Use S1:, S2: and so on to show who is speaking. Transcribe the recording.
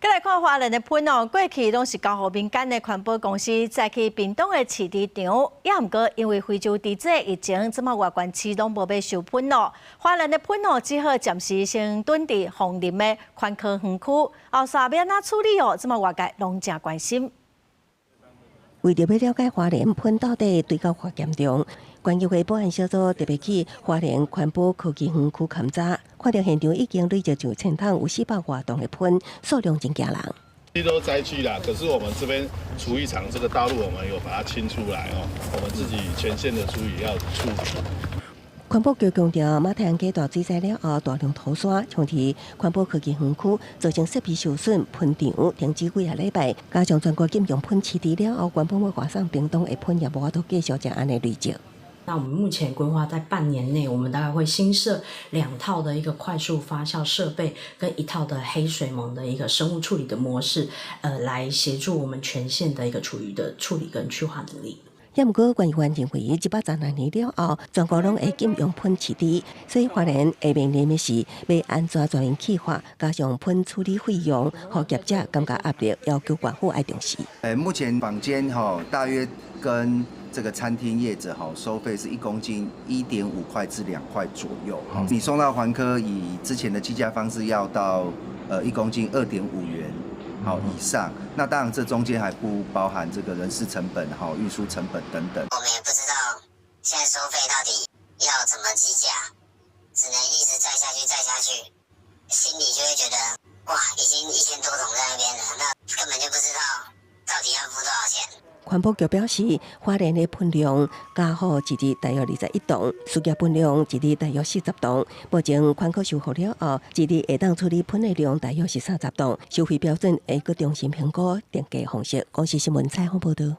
S1: 閣來看花蓮的糞哦，過去攏是交予民間的環保公司載去屏東的飼豬場，也毋過因為非洲豬瘟疫情，這馬外縣市攏無欲收糞咯。花蓮的糞哦，只好暫時先囤佇鳳林的環科園區，後續欲按怎處理哦，這馬外界攏誠關心。
S2: 為著欲了解花蓮糞到底堆到偌嚴重，縣議會保安小組特別去花蓮環保科技園區勘查，看著現場已經累積上千桶有400外噸的糞，數量真驚人。
S3: 這都災區啦，可是我們這邊廚餘廠這個道路，我們有把它清出來哦，我們自己全縣的廚餘要處理。
S2: 環保局強調，馬太鞍溪大水災了後，大量土沙沖佇環保科技園區，造成設備受損、糞場停止幾个禮拜，加上全國禁用糞飼豬了後，原本欲外送屏東的糞也無法度繼續這按呢累積。
S4: 那我們目前規劃在半年內，我們大概會新設兩套的一個快速發酵設備，跟一套的黑水虻的一個生物處理的模式，來協助我們全縣的一個廚餘的處理跟去化能力。
S2: 也毋過，縣議員認為，116年了後，全國攏會禁用糞飼豬，所以花蓮會面臨的是欲按怎全面去化，加上糞處理費用，予業者感覺壓力，要求縣府愛重視。
S5: 目前坊間吼大約跟這個餐廳業者吼收費是1公斤1.5塊至2塊左右。你送到環科，以之前的計價方式，要到1公斤2.5元。好以上，那當然這中間還不包含這個人事成本、哈運輸成本等等。
S6: 我們也不知道現在收費到底要怎麼計價，只能一直載下去，載下去，心裡就會覺得哇，已經1000多桶在那邊了，那根本就不知道到底要付多少錢。
S2: 環保局表示，花蓮的糞量加好一日大約21噸，事業糞量一日大約40噸。目前環科修復了後，一日會當處理糞的量大約是30噸，收費標準會閣重新評估定價方式。公視新聞採訪報導。